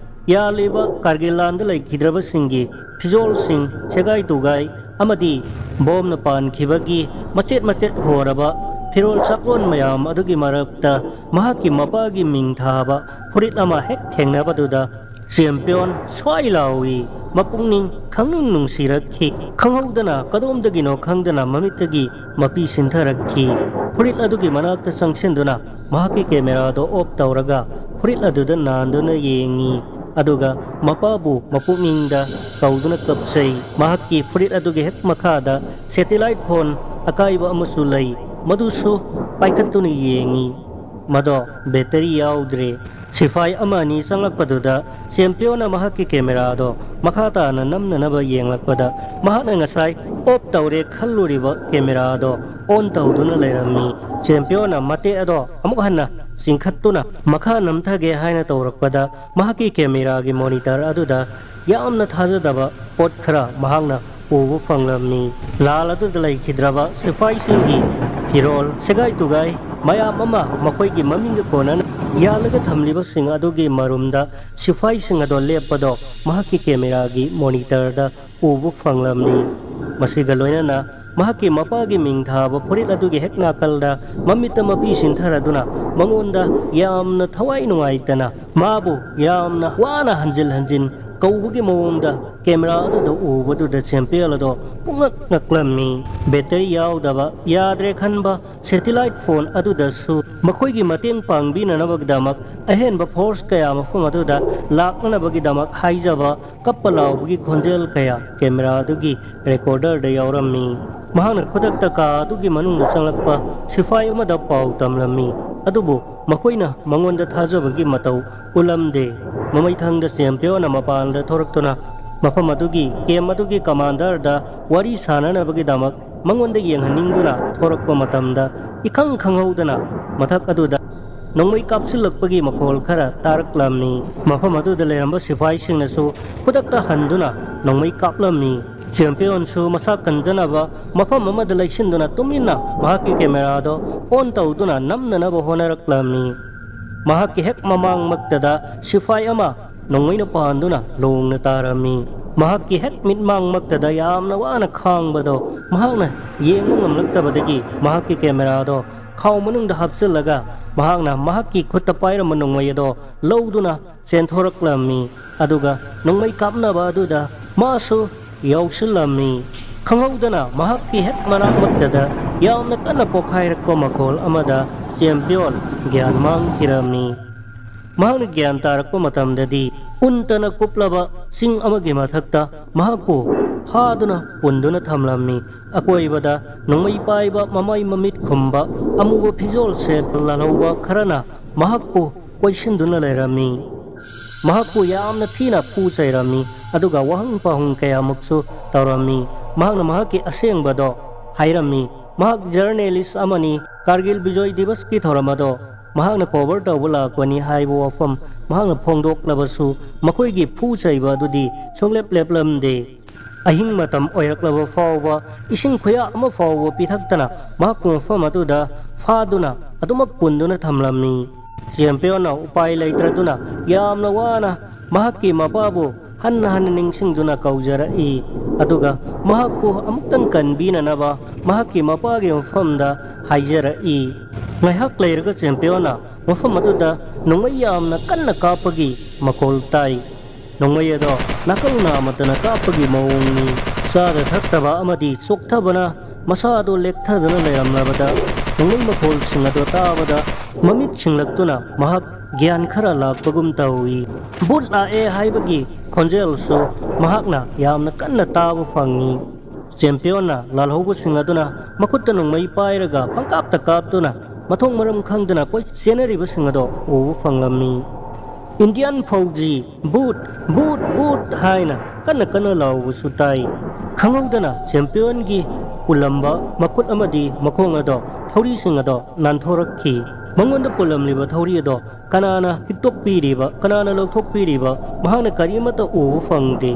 ꯌꯥꯜꯂꯤꯕ ꯀꯥꯔꯒꯤꯜ ꯂꯥꯟꯗ ꯂꯩꯈꯤꯗ꯭ꯔꯕꯁꯤꯡꯒꯤ ꯐꯤꯖꯣꯜꯁꯤꯡ, ꯁꯦꯒꯥꯏ ꯇꯨꯒꯥꯏ ꯑꯃꯗꯤ ꯕꯣꯝꯅ ꯄꯥꯟꯈꯤꯕꯒꯤ ꯃꯆꯦꯠ ꯃꯆꯦꯠ ꯍꯣꯔꯕ ꯐꯤꯔꯣꯜ ꯆꯥꯛꯂꯣꯟ ꯃꯌꯥꯝ ꯑꯗꯨꯒꯤ ꯃꯔꯛꯇ ꯃꯍꯥꯛꯀꯤ ꯃꯄꯥꯒꯤ ꯃꯤꯡ ꯊꯥꯕ ꯐꯨꯔꯤꯠ ꯑꯃ ꯍꯦꯛ ꯊꯦꯡꯅꯕꯗꯨꯗ ꯆꯦꯝꯄꯤꯌꯣꯟ ꯁ꯭ꯋꯥꯏ ꯂꯥꯎꯏ꯫ ꯃꯄꯨꯛꯅꯤꯡ ꯈꯪꯅꯨꯡ ꯅꯨꯡꯁꯤꯔꯛꯈꯤ꯫ ꯈꯪꯍꯧꯗꯅ ꯀꯗꯣꯝꯗꯒꯤꯅꯣ ꯈꯪꯗꯅ ꯃꯃꯤꯠꯇꯒꯤ ꯃꯄꯤ ꯁꯤꯟꯊꯔꯛꯈꯤ꯫ ꯐꯨꯔꯤꯠ ꯑꯗꯨꯒꯤ ꯃꯅꯥꯛꯇ ꯆꯪꯁꯤꯟꯗꯨꯅ ꯃꯍꯥꯛꯀꯤ cameraꯗꯣ off ꯇꯧꯔꯒ ꯐꯨꯔꯤꯠ ꯑꯗꯨꯗ ꯅꯥꯟꯗꯨꯅ ꯌꯦꯡꯉꯤ꯫ ꯑꯗꯨꯒ ꯃꯄꯥꯕꯨ ꯃꯄꯨꯛꯅꯤꯡꯗ ꯀꯧꯗꯨꯅ ꯀꯞꯆꯩ꯫ ꯃꯍꯥꯛꯀꯤ ꯐꯨꯔꯤꯠ ꯑꯗꯨꯒꯤ ꯍꯦꯛ ꯃꯈꯥꯗ satellite phone ꯑꯀꯥꯏꯕ ꯑꯃꯁꯨ ꯂꯩ꯫ ꯃꯗꯨꯁꯨ ꯄꯥꯏꯈꯠꯇꯨꯅ ꯌꯦꯡꯉꯤ꯫ ꯃꯗꯣ battery ꯌꯥꯎꯗ꯭ꯔꯦ꯫ ꯁꯤꯐꯥꯏ ꯑꯃ ꯑꯅꯤ ꯆꯪꯂꯛꯄꯗꯨꯗ ꯆꯦꯝꯄꯤꯌꯣꯟꯅ ꯃꯍꯥꯛꯀꯤ cameraꯗꯣ ꯃꯈꯥ ꯇꯥꯅ ꯅꯝꯅꯅꯕ ꯌꯦꯡꯂꯛꯄꯗ ꯃꯍꯥꯛꯅ ꯉꯁꯥꯏ off ꯇꯧꯔꯦ ꯈꯜꯂꯨꯔꯤꯕ cameraꯗꯣ on ꯇꯧꯗꯨꯅ ꯂꯩꯔꯝꯃꯤ꯫ ꯆꯦꯝꯄꯤꯌꯣꯟꯅ ꯃꯇꯦꯛ ꯑꯗꯣ ꯑꯃꯨꯛ ꯍꯟꯅ ꯆꯤꯡꯈꯠꯇꯨꯅ ꯃꯈꯥ ꯅꯝꯊꯒꯦ ꯍꯥꯏꯅ ꯇꯧꯔꯛꯄꯗ ꯃꯍꯥꯛꯀꯤ cameraꯒꯤ monitor ꯑꯗꯨꯗ ꯌꯥꯝꯅ ꯊꯥꯖꯗꯕ ꯄꯣꯠ ꯈꯔ ꯃꯍꯥꯛꯅ ꯎꯕ ꯐꯪꯂꯝꯃꯤ꯫ ꯂꯥꯜ ꯑꯗꯨꯗ ꯂꯩꯈꯤꯗ꯭ꯔꯕ ꯁꯤꯐꯥꯏꯁꯤꯡꯒꯤ ꯐꯤꯔꯣꯜ ꯁꯦꯒꯥꯏ ꯇꯨꯒꯥꯏ ꯃꯌꯥꯝ ꯑꯃ ꯃꯈꯣꯏꯒꯤ ꯃꯃꯤꯡꯒ ꯀꯣꯟꯅꯅ ꯌꯥꯜꯂꯒ ꯊꯝꯂꯤꯕꯁꯤꯡ ꯑꯗꯨꯒꯤ ꯃꯔꯨꯝꯗ ꯁꯤꯐꯥꯏꯁꯤꯡ ꯑꯗꯣ ꯂꯦꯞꯄꯗꯣ ꯃꯍꯥꯛꯀꯤ ꯀꯦꯃꯦꯔꯥꯒꯤ ꯃꯣꯅꯤꯇꯔꯗ ꯎꯕ ꯐꯪꯂꯝꯃꯤ꯫ ꯃꯁꯤꯒ ꯂꯣꯏꯅꯅ ꯃꯍꯥꯛꯀꯤ ꯃꯄꯥꯒꯤ ꯃꯤꯡ ꯊꯥꯕ ꯐꯨꯔꯤꯠ ꯑꯗꯨꯒꯤ ꯍꯦꯛ ꯅꯥꯀꯜꯗ ꯃꯃꯤꯠꯇ ꯃꯄꯤ ꯁꯤꯟꯊꯔꯗꯨꯅ ꯃꯉꯣꯟꯗ ꯌꯥꯝꯅ ꯊꯋꯥꯏ ꯅꯨꯡꯉꯥꯏꯇꯅ ꯃꯥꯕꯨ ꯌꯥꯝꯅ ꯋꯥꯅ ꯍꯟꯖꯤꯟ ꯍꯟꯖꯤꯟ ꯀꯧꯕꯒꯤ ꯃꯑꯣꯡꯗ ꯀꯦꯃꯦꯔꯥ ꯑꯗꯨꯗ ꯎꯕꯗꯨꯗ ꯆꯦꯝꯄꯤꯌꯟ ꯑꯗꯣ ꯄꯨꯡꯉꯛ ꯉꯛꯂꯝꯃꯤ꯫ ꯕꯦꯇꯔꯤ ꯌꯥꯎꯗꯕ ꯌꯥꯗ꯭ꯔꯦ ꯈꯟꯕ ꯁꯦꯇꯤꯂꯥꯏꯠ ꯐꯣꯟ ꯑꯗꯨꯗꯁꯨ ꯃꯈꯣꯏꯒꯤ ꯃꯇꯦꯡ ꯄꯥꯡꯕꯤꯅꯅꯕꯒꯤꯗꯃꯛ ꯑꯍꯦꯟꯕ ꯐꯣꯔꯁ ꯀꯌꯥ ꯃꯐꯝ ꯑꯗꯨꯗ ꯂꯥꯛꯅꯅꯕꯒꯤꯗꯃꯛ ꯍꯥꯏꯖꯕ ꯀꯞꯄ ꯂꯥꯎꯕꯒꯤ ꯈꯣꯟꯖꯦꯜ ꯀꯌꯥ ꯀꯦꯃꯦꯔꯥ ꯑꯗꯨꯒꯤ ꯔꯦꯀꯣꯔꯗꯔꯗ ꯌꯥꯎꯔꯝꯃꯤ꯫ ꯃꯍꯥꯛꯅ ꯈꯨꯗꯛꯇ ꯀꯥ ꯑꯗꯨꯒꯤ ꯃꯅꯨꯡꯗ ꯆꯪꯂꯛꯄ ꯁꯤꯐꯥꯏ ꯑꯃꯗ ꯄꯥꯎ ꯇꯝꯂꯝꯃꯤ꯫ ꯑꯗꯨꯕꯨ ꯃꯈꯣꯏꯅ ꯃꯉꯣꯟꯗ ꯊꯥꯖꯕꯒꯤ ꯃꯇꯧ ꯎꯠꯂꯝꯗꯦ꯫ ꯃꯃꯩꯊꯪꯗ ꯆꯦꯝꯄꯤꯌꯣꯟꯅ ꯃꯄꯥꯟꯗ ꯊꯣꯔꯛꯇꯨꯅ ꯃꯐꯝ ꯑꯗꯨꯒꯤ ꯀꯦꯝ ꯑꯗꯨꯒꯤ ꯀꯃꯥꯟꯗꯔꯗ ꯋꯥꯔꯤ ꯁꯥꯅꯅꯕꯒꯤꯗꯃꯛ ꯃꯉꯣꯟꯗ ꯌꯦꯡꯍꯟꯅꯤꯡꯗꯨꯅ ꯊꯣꯔꯛꯄ ꯃꯇꯝꯗ ꯏꯈꯪ ꯈꯪꯍꯧꯗꯅ ꯃꯊꯛ ꯑꯗꯨꯗ ꯅꯣꯡꯃꯩ ꯀꯥꯞꯁꯤꯜꯂꯛꯄꯒꯤ ꯃꯈꯣꯜ ꯈꯔ ꯇꯥꯔꯛꯂꯝꯃꯤ꯫ ꯃꯐꯝ ꯑꯗꯨꯗ ꯂꯩꯔꯝꯕ ꯁꯤꯐꯥꯏꯁꯤꯡꯅꯁꯨ ꯈꯨꯗꯛꯇ ꯍꯟꯗꯨꯅ ꯅꯣꯡꯃꯩ ꯀꯥꯞꯂꯝꯃꯤ꯫ ꯆꯦꯝꯄꯤꯌꯣꯟꯁꯨ ꯃꯁꯥ ꯀꯟꯖꯅꯕ ꯃꯐꯝ ꯑꯃꯗ ꯂꯩꯁꯤꯟꯗꯨꯅ ꯇꯨꯃꯤꯟꯅ ꯃꯍꯥꯛꯀꯤ ꯀꯦꯃꯦꯔꯥꯗꯣ ꯑꯣꯟ ꯇꯧꯗꯨꯅ ꯅꯝꯅꯅꯕ ꯍꯣꯠꯅꯔꯛꯂꯝꯃꯤ꯫ ꯃꯍꯥꯛꯀꯤ ꯍꯦꯛ ꯃꯃꯥꯡꯃꯛꯇꯗ ꯁꯤꯐꯥꯏ ꯑꯃ ꯅꯣꯡꯃꯩꯅ ꯄꯥꯟꯗꯨꯅ ꯂꯣꯡꯅ ꯇꯥꯔꯝꯃꯤ꯫ ꯃꯍꯥꯛꯀꯤ ꯍꯦꯛ ꯃꯤꯠꯃꯥꯡꯃꯛꯇꯗ ꯌꯥꯝꯅ ꯋꯥꯅ ꯈꯥꯡꯕꯗꯣ ꯃꯍꯥꯛꯅ ꯌꯦꯡꯕ ꯉꯝꯂꯛꯇꯕꯗꯒꯤ ꯃꯍꯥꯛꯀꯤ ꯀꯦꯃꯦꯔꯥꯗꯣ ꯈꯥꯎ ꯃꯅꯨꯡꯗ ꯍꯥꯞꯆꯤꯜꯂꯒ ꯃꯍꯥꯛꯅ ꯃꯍꯥꯛꯀꯤ ꯈꯨꯠꯇ ꯄꯥꯏꯔꯝꯕ ꯅꯣꯡꯃꯩ ꯑꯗꯣ ꯂꯧꯗꯨꯅ ꯆꯦꯟꯊꯣꯔꯛꯂꯝꯃꯤ꯫ ꯑꯗꯨꯒ ꯅꯣꯡꯃꯩ ꯀꯥꯞꯅꯕ ꯑꯗꯨꯗ ꯃꯥꯁꯨ ꯌꯥꯎꯁꯤꯜꯂꯝꯃꯤ꯫ ꯈꯪꯍꯧꯗꯅ ꯃꯍꯥꯛꯀꯤ ꯍꯦꯛ ꯃꯅꯥꯛꯃꯛꯇꯗ ꯌꯥꯝꯅ ꯀꯟꯅ ꯄꯣꯈꯥꯏꯔꯛꯄ ꯃꯈꯣꯜ ꯑꯃꯗ ꯆꯦꯝꯄꯤꯌꯣꯟ ꯒ꯭ꯌꯥꯟ ꯃꯥꯡꯈꯤꯔꯝꯃꯤ꯫ ꯃꯍꯥꯛꯅ ꯒ꯭ꯌꯥꯟ ꯇꯥꯔꯛꯄ ꯃꯇꯝꯗꯗꯤ ꯎꯟꯇꯅ ꯀꯨꯞꯂꯕ ꯆꯤꯡ ꯑꯃꯒꯤ ꯃꯊꯛꯇ ꯃꯍꯥꯛꯄꯨ ꯐꯥꯗꯨꯅ ꯄꯨꯟꯗꯨꯅ ꯊꯝꯂꯝꯃꯤ꯫ ꯑꯀꯣꯏꯕꯗ ꯅꯣꯡꯃꯩ ꯄꯥꯏꯕ ꯃꯃꯥꯏ ꯃꯃꯤꯠ ꯈꯨꯝꯕ ꯑꯃꯨꯕ ꯐꯤꯖꯣꯜ ꯁꯦꯠꯄ ꯂꯥꯜꯍꯧꯕ ꯈꯔꯅ ꯃꯍꯥꯛꯄꯨ ꯀꯣꯏꯁꯤꯟꯗꯨꯅ ꯂꯩꯔꯝꯃꯤ꯫ ꯃꯍꯥꯛꯄꯨ ꯌꯥꯝꯅ ꯊꯤꯅ ꯐꯨ ꯆꯩꯔꯝꯃꯤ, ꯑꯗꯨꯒ ꯋꯥꯍꯪ ꯄꯥꯎꯍꯪ ꯀꯌꯥꯃꯨꯛꯁꯨ ꯇꯧꯔꯝꯃꯤ꯫ ꯃꯍꯥꯛꯅ ꯃꯍꯥꯛꯀꯤ ꯑꯁꯦꯡꯕꯗꯣ ꯍꯥꯏꯔꯝꯃꯤ꯫ ꯃꯍꯥꯛ ꯖꯔꯅꯦꯂꯤꯁ ꯑꯃꯅꯤ, ꯀꯥꯔꯒꯤꯜ ꯕꯤꯖꯣꯏ ꯗꯤꯕꯁꯀꯤ ꯊꯧꯔꯝ ꯑꯗꯣ ꯃꯍꯥꯛꯅ ꯀꯣꯚꯔ ꯇꯧꯕ ꯂꯥꯛꯄꯅꯤ ꯍꯥꯏꯕ ꯋꯥꯐꯝ ꯃꯍꯥꯛꯅ ꯐꯣꯡꯗꯣꯛꯂꯕꯁꯨ, ꯃꯈꯣꯏꯒꯤ ꯐꯨ ꯆꯩꯕ ꯑꯗꯨꯗꯤ ꯁꯨꯡꯂꯦꯞ ꯂꯦꯞꯂꯝꯗꯦ꯫ ꯑꯍꯤꯡ ꯃꯇꯝ ꯑꯣꯏꯔꯛꯂꯕ ꯐꯥꯎꯕ ꯏꯁꯤꯡ ꯈꯨꯌꯥ ꯑꯃ ꯐꯥꯎꯕ ꯄꯤꯊꯛꯇꯅ ꯃꯍꯥꯛꯄꯨ ꯃꯐꯝ ꯑꯗꯨꯗ ꯐꯥꯗꯨꯅ ꯑꯗꯨꯃꯛ ꯄꯨꯟꯗꯨꯅ ꯊꯝꯂꯝꯃꯤ꯫ ꯆꯦꯝꯄꯤꯌꯣꯟꯅ ꯎꯄꯥꯏ ꯂꯩꯇ꯭ꯔꯗꯨꯅ ꯌꯥꯝꯅ ꯋꯥꯅ ꯃꯍꯥꯛꯀꯤ ꯃꯄꯥꯕꯨ ꯍꯟꯅ ꯍꯟꯅ ꯅꯤꯡꯁꯤꯡꯗꯨꯅ ꯀꯧꯖꯔꯛꯏ꯫ ꯑꯗꯨꯒ ꯃꯍꯥꯛꯄꯨ ꯑꯃꯨꯛꯇꯪ ꯀꯟꯕꯤꯅꯅꯕ ꯃꯍꯥꯛꯀꯤ ꯃꯄꯥꯒꯤ ꯃꯐꯝꯗ ꯍꯥꯏꯖꯔꯛꯏ꯫ ꯉꯥꯏꯍꯥꯛ ꯂꯩꯔꯒ ꯆꯦꯝꯄꯤꯌꯣꯟꯅ ꯃꯐꯝ ꯑꯗꯨꯗ ꯅꯣꯡꯃꯩ ꯌꯥꯝꯅ ꯀꯟꯅ ꯀꯥꯞꯄꯒꯤ ꯃꯈꯣꯜ ꯇꯥꯏ꯫ ꯅꯣꯡꯃꯩ ꯑꯗꯣ ꯅꯥꯀꯜ ꯅꯥꯃꯠꯇꯅ ꯀꯥꯞꯄꯒꯤ ꯃꯑꯣꯡꯅꯤ꯫ ꯆꯥꯗ ꯊꯛꯇꯕ ꯑꯃꯗꯤ ꯆꯣꯛꯊꯕꯅ ꯃꯁꯥ ꯑꯗꯨ ꯂꯦꯛꯊꯗꯨꯅ ꯂꯩꯔꯝꯂꯕꯗ ꯅꯣꯡꯃꯩ ꯃꯈꯣꯜꯁꯤꯡ ꯑꯗꯨ ꯇꯥꯕꯗ ꯃꯃꯤꯠ ꯁꯤꯡꯂꯛꯇꯨꯅ ꯃꯍꯥꯛ ꯒ꯭ꯌꯥꯟ ꯈꯔ ꯂꯥꯛꯄꯒꯨꯝ ꯇꯧꯏ꯫ ꯕꯨꯠ ꯂꯥꯛꯑꯦ ꯍꯥꯏꯕꯒꯤ ꯈꯣꯟꯖꯦꯜꯁꯨ ꯃꯍꯥꯛꯅ ꯌꯥꯝꯅ ꯀꯟꯅ ꯇꯥꯕ ꯐꯪꯏ꯫ ꯆꯦꯝꯄꯤꯌꯣꯟꯅ ꯂꯥꯜꯍꯧꯕꯁꯤꯡ ꯑꯗꯨꯅ ꯃꯈꯨꯠꯇ ꯅꯣꯡꯃꯩ ꯄꯥꯏꯔꯒ ꯄꯪꯀꯥꯞꯇ ꯀꯥꯞꯇꯨꯅ ꯃꯊꯣꯡ ꯃꯔꯝ ꯈꯪꯗꯅ ꯀꯣꯏ ꯆꯦꯟꯅꯔꯤꯕꯁꯤꯡ ꯑꯗꯣ ꯎꯕ ꯐꯪꯂꯝꯃꯤ꯫ ꯏꯟꯗꯤꯌꯥꯟ ꯐꯧꯖꯤ, "ꯕꯨꯠ, ꯕꯨꯠ, ꯕꯨꯠ" ꯍꯥꯏꯅ ꯀꯟꯅ ꯀꯟꯅ ꯂꯥꯎꯕꯁꯨ ꯇꯥꯏ꯫ ꯈꯪꯍꯧꯗꯅ ꯆꯦꯝꯄꯤꯌꯣꯟꯒꯤ ꯄꯨꯜꯂꯝꯕ ꯃꯈꯨꯠ ꯑꯃꯗꯤ ꯃꯈꯣꯡ ꯑꯗꯣ, ꯊꯧꯔꯤꯁꯤꯡ ꯑꯗꯣ ꯅꯥꯟꯊꯣꯔꯛꯈꯤ꯫ ꯃꯉꯣꯟꯗ ꯄꯨꯜꯂꯝꯂꯤꯕ ꯊꯧꯔꯤ ꯑꯗꯣ ꯀꯅꯥꯅ ꯍꯤꯛꯇꯣꯛꯄꯤꯔꯤꯕ, ꯀꯅꯥꯅ ꯂꯧꯊꯣꯛꯄꯤꯔꯤꯕ, ꯃꯍꯥꯛꯅ ꯀꯔꯤꯃꯠꯇ ꯎꯕ ꯐꯪꯗꯦ꯫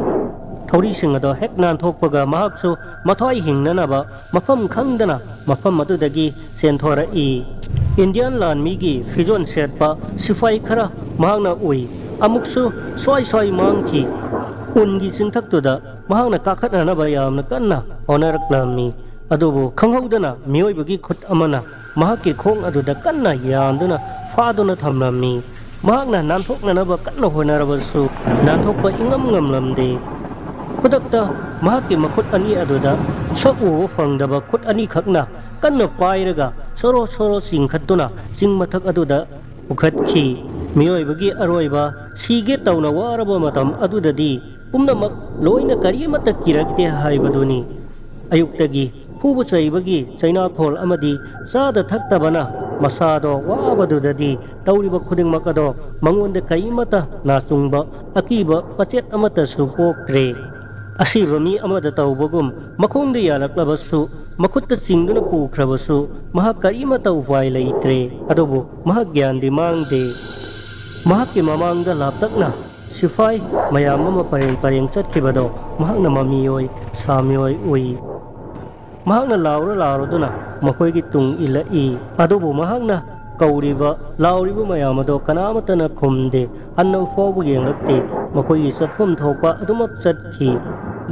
ꯊꯧꯔꯤꯁꯤꯡ ꯑꯗꯣ ꯍꯦꯛ ꯅꯥꯟꯊꯣꯛꯄꯒ ꯃꯍꯥꯛꯁꯨ ꯃꯊ꯭ꯋꯥꯏ ꯍꯤꯡꯅꯅꯕ ꯃꯐꯝ ꯈꯪꯗꯅ ꯃꯐꯝ ꯑꯗꯨꯗꯒꯤ ꯆꯦꯟꯊꯣꯔꯛꯏ꯫ ꯏꯟꯗꯤꯌꯥꯟ ꯂꯥꯟꯃꯤꯒꯤ ꯐꯤꯖꯣꯜ ꯁꯦꯠꯄ ꯁꯤꯐꯥꯏ ꯈꯔ ꯃꯍꯥꯛꯅ ꯎꯏ꯫ ꯑꯃꯨꯛꯁꯨ ꯁ꯭ꯋꯥꯏ ꯁ꯭ꯋꯥꯏ ꯃꯥꯡꯈꯤ꯫ ꯎꯟꯒꯤ ꯆꯤꯡꯊꯛꯇꯨꯗ ꯃꯍꯥꯛꯅ ꯀꯥꯈꯠꯅꯅꯕ ꯌꯥꯝꯅ ꯀꯟꯅ ꯍꯣꯠꯅꯔꯛꯂꯝꯃꯤ꯫ ꯑꯗꯨꯕꯨ ꯈꯪꯍꯧꯗꯅ ꯃꯤꯑꯣꯏꯕꯒꯤ ꯈꯨꯠ ꯑꯃꯅ ꯃꯍꯥꯛꯀꯤ ꯈꯣꯡ ꯑꯗꯨꯗ ꯀꯟꯅ ꯌꯥꯟꯗꯨꯅ ꯐꯥꯗꯨꯅ ꯊꯝꯂꯝꯃꯤ꯫ ꯃꯍꯥꯛꯅ ꯅꯥꯟꯊꯣꯛꯅꯅꯕ ꯀꯟꯅ ꯍꯣꯠꯅꯔꯕꯁꯨ ꯅꯥꯟꯊꯣꯛꯄ ꯏꯉꯝ ꯉꯝꯂꯝꯗꯦ꯫ ꯈꯨꯗꯛꯇ ꯃꯍꯥꯛꯀꯤ ꯃꯈꯨꯠ ꯑꯅꯤ ꯑꯗꯨꯗ ꯁꯛ ꯎꯕ ꯐꯪꯗꯕ ꯈꯨꯠ ꯑꯅꯤꯈꯛꯅ ꯀꯟꯅ ꯄꯥꯏꯔꯒ ꯁꯣꯔꯣ ꯁꯣꯔꯣ ꯆꯤꯡꯈꯠꯇꯨꯅ ꯆꯤꯡ ꯃꯊꯛ ꯑꯗꯨꯗ ꯄꯨꯈꯠꯈꯤ꯫ ꯃꯤꯑꯣꯏꯕꯒꯤ ꯑꯔꯣꯏꯕ ꯁꯤꯒꯦ ꯇꯧꯅ ꯋꯥꯔꯕ ꯃꯇꯝ ꯑꯗꯨꯗꯗꯤ ꯄꯨꯝꯅꯃꯛ ꯂꯣꯏꯅ ꯀꯔꯤꯃꯠꯇ ꯀꯤꯔꯛꯇꯦ ꯍꯥꯏꯕꯗꯨꯅꯤ꯫ ꯑꯌꯨꯛꯇꯒꯤ ꯐꯨꯕ ꯆꯩꯕꯒꯤ ꯆꯩꯅꯥꯈꯣꯜ ꯑꯃꯗꯤ ꯆꯥꯗ ꯊꯛꯇꯕꯅ ꯃꯁꯥꯗꯣ ꯋꯥꯕꯗꯨꯗꯗꯤ ꯇꯧꯔꯤꯕ ꯈꯨꯗꯤꯡꯃꯛ ꯑꯗꯣ ꯃꯉꯣꯟꯗ ꯀꯔꯤꯃꯠꯇ ꯅꯥꯆꯨꯡꯕ ꯑꯀꯤꯕ ꯃꯆꯦꯠ ꯑꯃꯠꯇꯁꯨ ꯄꯣꯛꯇ꯭ꯔꯦ꯫ ꯑꯁꯤꯕ ꯃꯤ ꯑꯃꯗ ꯇꯧꯕꯒꯨꯝ ꯃꯈꯣꯡꯗ ꯌꯥꯜꯂꯛꯂꯕꯁꯨ, ꯃꯈꯨꯠꯇ ꯆꯤꯡꯗꯨꯅ ꯄꯨꯈ꯭ꯔꯕꯁꯨ ꯃꯍꯥꯛ ꯀꯔꯤꯃꯠꯇ ꯎꯄꯥꯏ ꯂꯩꯇ꯭ꯔꯦ꯫ ꯑꯗꯨꯕꯨ ꯃꯍꯥꯛ ꯒ꯭ꯌꯥꯟꯗꯤ ꯃꯥꯡꯗꯦ꯫ ꯃꯍꯥꯛꯀꯤ ꯃꯃꯥꯡꯗ ꯂꯥꯞꯇꯛꯅ ꯁꯤꯐꯥꯏ ꯃꯌꯥꯝ ꯑꯃ ꯄꯔꯦꯡ ꯄꯔꯦꯡ ꯆꯠꯈꯤꯕꯗꯣ ꯃꯍꯥꯛꯅ ꯃꯃꯤꯑꯣꯏ ꯁꯥꯃꯤꯑꯣꯏ ꯎꯏ꯫ ꯃꯍꯥꯛꯅ ꯂꯥꯎꯔ ꯂꯥꯎꯔꯗꯨꯅ ꯃꯈꯣꯏꯒꯤ ꯇꯨꯡ ꯏꯜꯂꯛꯏ꯫ ꯑꯗꯨꯕꯨ ꯃꯍꯥꯛꯅ ꯀꯧꯔꯤꯕ, ꯂꯥꯎꯔꯤꯕ ꯃꯌꯥꯝ ꯑꯗꯣ ꯀꯅꯥꯃꯠꯇꯅ ꯈꯨꯝꯗꯦ꯫ ꯍꯟꯅ ꯐꯥꯎꯕ ꯌꯦꯡꯂꯛꯇꯦ꯫ ꯃꯈꯣꯏꯒꯤ ꯆꯠꯐꯝ ꯊꯣꯛꯄ ꯑꯗꯨꯃꯛ ꯆꯠꯈꯤ꯫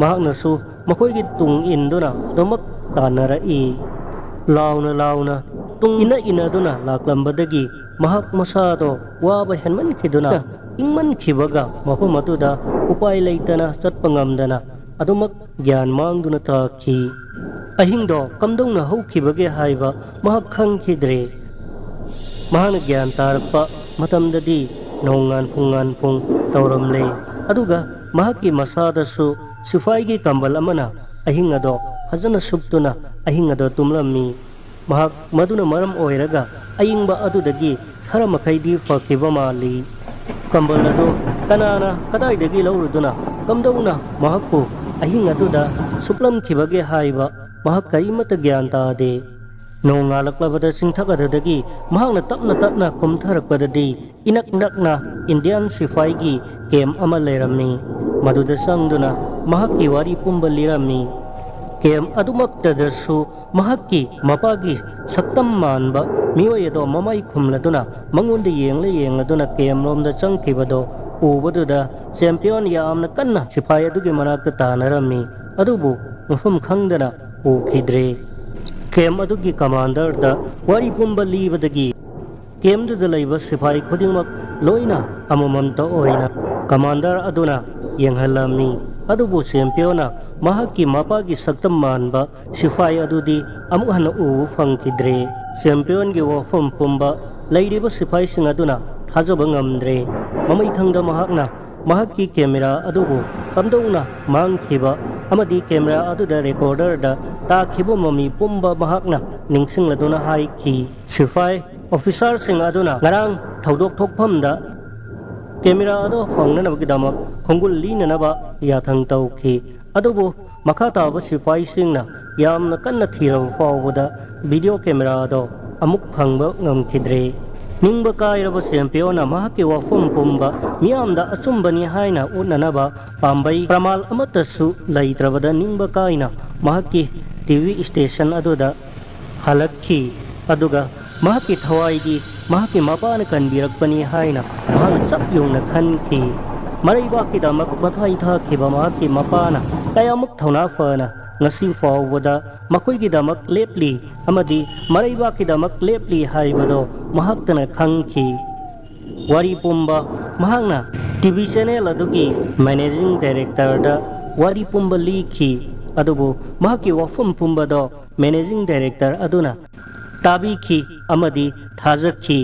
ꯃꯍꯥꯛꯅꯁꯨ ꯃꯈꯣꯏꯒꯤ ꯇꯨꯡ ꯏꯟꯗꯨꯅ ꯑꯗꯨꯃꯛ ꯇꯥꯟꯅꯔꯛꯏ꯫ ꯂꯥꯎꯅ ꯂꯥꯎꯅ ꯇꯨꯡ ꯏꯟꯅ ꯏꯟꯅꯗꯨꯅ ꯂꯥꯛꯂꯝꯕꯗꯒꯤ ꯃꯍꯥꯛ ꯃꯁꯥꯗꯣ ꯋꯥꯕ ꯍꯦꯟꯃꯟꯈꯤꯗꯨꯅ ꯏꯪꯃꯟꯈꯤꯕꯒ ꯃꯐꯝ ꯑꯗꯨꯗ ꯎꯄꯥꯏ ꯂꯩꯇꯅ ꯆꯠꯄ ꯉꯝꯗꯅ ꯑꯗꯨꯃꯛ ꯒ꯭ꯌꯥꯟ ꯃꯥꯡꯗꯨꯅ ꯇꯥꯈꯤ꯫ ꯑꯍꯤꯡꯗꯣ ꯀꯝꯗꯧꯅ ꯍꯧꯈꯤꯕꯒꯦ ꯍꯥꯏꯕ ꯃꯍꯥꯛ ꯈꯪꯈꯤꯗ꯭ꯔꯦ꯫ ꯃꯍꯥꯛꯅ ꯒ꯭ꯌꯥꯟ ꯇꯥꯔꯛꯄ ꯃꯇꯝꯗꯗꯤ ꯅꯣꯡꯉꯥꯟ ꯄꯨꯡꯉꯥꯟ ꯄꯨꯡ ꯇꯧꯔꯝꯂꯦ꯫ ꯑꯗꯨꯒ ꯃꯍꯥꯛꯀꯤ ꯃꯁꯥꯗꯁꯨ ꯁꯤꯐꯥꯏꯒꯤ ꯀꯝꯕꯜ ꯑꯃꯅ ꯑꯍꯤꯡ ꯑꯗꯣ ꯐꯖꯅ ꯁꯨꯞꯇꯨꯅ ꯑꯍꯤꯡ ꯑꯗꯣ ꯇꯨꯝꯂꯝꯃꯤ꯫ ꯃꯍꯥꯛ ꯃꯗꯨꯅ ꯃꯔꯝ ꯑꯣꯏꯔꯒ ꯑꯏꯪꯕ ꯑꯗꯨꯗꯒꯤ ꯈꯔ ꯃꯈꯩꯗꯤ ꯐꯈꯤꯕ ꯃꯥꯜꯂꯤ꯫ ꯀꯝꯕꯜ ꯑꯗꯨ ꯀꯅꯥꯅ ꯀꯗꯥꯏꯗꯒꯤ ꯂꯧꯔꯨꯗꯨꯅ ꯀꯝꯗꯧꯅ ꯃꯍꯥꯛꯄꯨ ꯑꯍꯤꯡ ꯑꯗꯨꯗ ꯁꯨꯞꯂꯝꯈꯤꯕꯒꯦ ꯍꯥꯏꯕ ꯃꯍꯥꯛ ꯀꯔꯤꯃꯠꯇ ꯒ꯭ꯌꯥꯟ ꯇꯥꯗꯦ꯫ ꯅꯣꯡꯉꯥꯜꯂꯛꯂꯕꯗ ꯆꯤꯡꯊꯛ ꯑꯗꯨꯗꯒꯤ ꯃꯍꯥꯛꯅ ꯇꯞꯅ ꯇꯞꯅ ꯀꯨꯝꯊꯔꯛꯄꯗꯗꯤ ꯏꯅꯛ ꯅꯛꯅ ꯏꯟꯗꯤꯌꯥꯟ ꯁꯤꯐꯥꯏꯒꯤ ꯀꯦꯝ ꯑꯃ ꯂꯩꯔꯝꯃꯤ꯫ ꯃꯗꯨꯗ ꯆꯪꯗꯨꯅ ꯃꯍꯥꯛꯀꯤ ꯋꯥꯔꯤ ꯄꯨꯝꯕ ꯂꯤꯔꯝꯃꯤ꯫ ꯀꯦꯝ ꯑꯗꯨꯃꯛꯇꯗꯁꯨ ꯃꯍꯥꯛꯀꯤ ꯃꯄꯥꯒꯤ ꯁꯛꯇꯝ ꯃꯥꯟꯕ ꯃꯤꯑꯣꯏ ꯑꯗꯣ ꯃꯃꯥꯏ ꯈꯨꯝꯂꯗꯨꯅ ꯃꯉꯣꯟꯗ ꯌꯦꯡꯂ ꯌꯦꯡꯂꯗꯨꯅ ꯀꯦꯝ ꯂꯣꯝꯗ ꯆꯪꯈꯤꯕꯗꯣ ꯎꯕꯗꯨꯗ ꯆꯦꯝꯄꯤꯌꯣꯟ ꯌꯥꯝꯅ ꯀꯟꯅ ꯁꯤꯐꯥꯏ ꯑꯗꯨꯒꯤ ꯃꯅꯥꯛꯇ ꯇꯥꯟꯅꯔꯝꯃꯤ꯫ ꯑꯗꯨꯕꯨ ꯃꯐꯝ ꯈꯪꯗꯅ ꯎꯈꯤꯗ꯭ꯔꯦ꯫ ꯀꯦꯝ ꯑꯗꯨꯒꯤ ꯀꯃꯥꯟꯗꯔꯗ ꯋꯥꯔꯤ ꯄꯨꯝꯕ ꯂꯤꯕꯗꯒꯤ ꯀꯦꯝꯗꯨꯗ ꯂꯩꯕ ꯁꯤꯐꯥꯏ ꯈꯨꯗꯤꯡꯃꯛ ꯂꯣꯏꯅ ꯑꯃꯃꯝꯇ ꯑꯣꯏꯅ ꯀꯃꯥꯟꯗꯔ ꯑꯗꯨꯅ ꯌꯦꯡꯍꯜꯂꯝꯃꯤ꯫ ꯑꯗꯨꯕꯨ ꯆꯦꯝꯄꯤꯌꯣꯟꯅ ꯃꯍꯥꯛꯀꯤ ꯃꯄꯥꯒꯤ ꯁꯛꯇꯝ ꯃꯥꯟꯕ ꯁꯤꯐꯥꯏ ꯑꯗꯨꯗꯤ ꯑꯃꯨꯛ ꯍꯟꯅ ꯎꯕ ꯐꯪꯈꯤꯗ꯭ꯔꯦ꯫ ꯆꯦꯝꯄꯤꯌꯣꯟꯒꯤ ꯋꯥꯐꯝ ꯄꯨꯝꯕ ꯂꯩꯔꯤꯕ ꯁꯤꯐꯥꯏꯁꯤꯡ ꯑꯗꯨꯅ ꯊꯥꯖꯕ ꯉꯝꯗ꯭ꯔꯦ꯫ ꯃꯃꯩꯊꯪꯗ ꯃꯍꯥꯛꯅ ꯃꯍꯥꯛꯀꯤ ꯀꯦꯃꯦꯔꯥ ꯑꯗꯨꯕꯨ ꯀꯝꯗꯧꯅ ꯃꯥꯡꯈꯤꯕ ꯑꯃꯗꯤ ꯀꯦꯃꯦꯔꯥ ꯑꯗꯨꯗ ꯔꯦꯀꯣꯔꯗꯔꯗ ꯇꯥꯈꯤꯕ ꯃꯃꯤ ꯄꯨꯝꯕ ꯃꯍꯥꯛꯅ ꯅꯤꯡꯁꯤꯡꯂꯗꯨꯅ ꯍꯥꯏꯈꯤ꯫ ꯁꯤꯐꯥꯏ ꯑꯣꯐꯤꯁꯥꯔꯁꯤꯡ ꯑꯗꯨꯅ ꯉꯔꯥꯡ ꯊꯧꯗꯣꯛ ꯊꯣꯛꯐꯝꯗ ꯀꯦꯃꯦꯔꯥ ꯑꯗꯨ ꯐꯪꯅꯅꯕꯒꯤꯗꯃꯛ ꯈꯣꯡꯒꯨꯜ ꯂꯤꯅꯅꯕ ꯌꯥꯊꯪ ꯇꯧꯈꯤ꯫ ꯑꯗꯨꯕꯨ ꯃꯈꯥ ꯇꯥꯕ ꯁꯤꯐꯥꯏꯁꯤꯡꯅ ꯌꯥꯝꯅ ꯀꯟꯅ ꯊꯤꯔꯕ ꯐꯥꯎꯕꯗ ꯚꯤꯗꯤꯑꯣ ꯀꯦꯃꯦꯔꯥ ꯑꯗꯣ ꯑꯃꯨꯛ ꯐꯪꯕ ꯉꯝꯈꯤꯗ꯭ꯔꯦ꯫ ꯅꯤꯡꯕ ꯀꯥꯏꯔꯕ ꯆꯦꯝꯄꯤꯌꯣꯟꯅ ꯃꯍꯥꯛꯀꯤ ꯋꯥꯐꯝ ꯄꯨꯝꯕ ꯃꯤꯌꯥꯝꯗ ꯑꯆꯨꯝꯕꯅꯤ ꯍꯥꯏꯅ ꯎꯠꯅꯅꯕ ꯄꯥꯝꯕꯩ ꯄ꯭ꯔꯃꯥꯜ ꯑꯃꯠꯇꯁꯨ ꯂꯩꯇ꯭ꯔꯕꯗ ꯅꯤꯡꯕ ꯀꯥꯏꯅ ꯃꯍꯥꯛꯀꯤ ꯇꯤ ꯚꯤ ꯁ꯭ꯇꯦꯁꯟ ꯑꯗꯨꯗ ꯍꯜꯂꯛꯈꯤ꯫ ꯑꯗꯨꯒ ꯃꯍꯥꯛꯀꯤ ꯊꯋꯥꯏꯗꯤ ꯃꯍꯥꯛꯀꯤ ꯃꯄꯥꯅ ꯀꯟꯕꯤꯔꯛꯄꯅꯤ ꯍꯥꯏꯅ ꯃꯍꯥꯛꯅ ꯆꯞ ꯌꯨꯡꯅ ꯈꯟꯈꯤ꯫ ꯃꯔꯩꯕꯥꯛꯀꯤꯗꯃꯛ ꯃꯊ꯭ꯋꯥꯏ ꯊꯥꯈꯤꯕ ꯃꯍꯥꯛꯀꯤ ꯃꯄꯥꯅ ꯀꯌꯥꯃꯨꯛ ꯊꯧꯅꯥ ꯐꯅ ꯉꯁꯤ ꯐꯥꯎꯕꯗ ꯃꯈꯣꯏꯒꯤꯗꯃꯛ ꯂꯦꯞꯂꯤ ꯑꯃꯗꯤ ꯃꯔꯩꯕꯥꯛꯀꯤꯗꯃꯛ ꯂꯦꯞꯂꯤ ꯍꯥꯏꯕꯗꯣ ꯃꯍꯥꯛꯇꯅ ꯈꯪꯈꯤ꯫ ꯋꯥꯔꯤ ꯄꯨꯝꯕ ꯃꯍꯥꯛꯅ ꯇꯤ ꯚꯤ ꯆꯦꯅꯦꯜ ꯑꯗꯨꯒꯤ ꯃꯦꯅꯦꯖꯤꯡ ꯗꯥꯏꯔꯦꯛꯇꯔꯗ ꯋꯥꯔꯤ ꯄꯨꯝꯕ ꯂꯤꯈꯤ, ꯑꯗꯨꯕꯨ ꯃꯍꯥꯛꯀꯤ ꯋꯥꯐꯝ ꯄꯨꯝꯕꯗꯣ ꯃꯦꯅꯦꯖꯤꯡ ꯗꯥꯏꯔꯦꯛꯇꯔ ꯑꯗꯨꯅ ꯇꯥꯕꯤꯈꯤ ꯑꯃꯗꯤ ꯊꯥꯖꯈꯤ꯫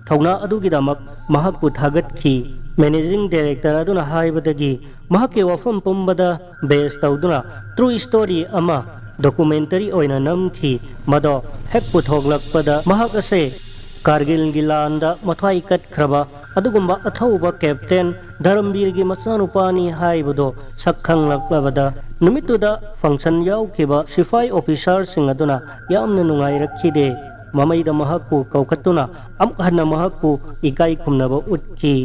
ꯊꯧꯅꯥ ꯑꯗꯨꯒꯤꯗꯃꯛ ꯃꯍꯥꯛꯄꯨ ꯊꯥꯒꯠꯈꯤ꯫ ꯃꯦꯅꯦꯖꯤꯡ ꯗꯥꯏꯔꯦꯛꯇꯔ ꯑꯗꯨꯅ ꯍꯥꯏꯕꯗꯒꯤ ꯃꯍꯥꯛꯀꯤ ꯋꯥꯐꯝ ꯄꯨꯝꯕꯗ ꯕꯦꯖ ꯇꯧꯗꯨꯅ ꯇ꯭ꯔꯨ ꯁ꯭ꯇꯣꯔꯤ ꯑꯃ ꯗꯣꯀꯨꯃꯦꯟꯇꯔꯤ ꯑꯣꯏꯅ ꯅꯝꯈꯤ꯫ ꯃꯗꯣ ꯍꯦꯛ ꯄꯨꯊꯣꯛꯂꯛꯄꯗ ꯃꯍꯥꯛ ꯑꯁꯦ ꯀꯥꯔꯒꯤꯜꯒꯤ ꯂꯥꯟꯗ ꯃꯊ꯭ꯋꯥꯏ ꯀꯠꯈ꯭ꯔꯕ ꯑꯗꯨꯒꯨꯝꯕ ꯑꯊꯧꯕ ꯀꯦꯞꯇꯦꯟ ꯙꯔꯝꯕꯤꯔꯒꯤ ꯃꯆꯥꯅꯨꯄꯥꯅꯤ ꯍꯥꯏꯕꯗꯣ ꯁꯛ ꯈꯪꯂꯛꯂꯕꯗ ꯅꯨꯃꯤꯠꯇꯨꯗ ꯐꯪꯁꯟ ꯌꯥꯎꯈꯤꯕ ꯁꯤꯐꯥꯏ ꯑꯣꯐꯤꯁꯥꯔꯁꯤꯡ ꯑꯗꯨꯅ ꯌꯥꯝꯅ ꯅꯨꯡꯉꯥꯏꯔꯛꯈꯤꯗꯦ꯫ ꯃꯃꯩꯗ ꯃꯍꯥꯛꯄꯨ ꯀꯧꯈꯠꯇꯨꯅ ꯑꯃꯨꯛ ꯍꯟꯅ ꯃꯍꯥꯛꯄꯨ ꯏꯀꯥꯏ ꯈꯨꯝꯅꯕ ꯎꯠꯈꯤ꯫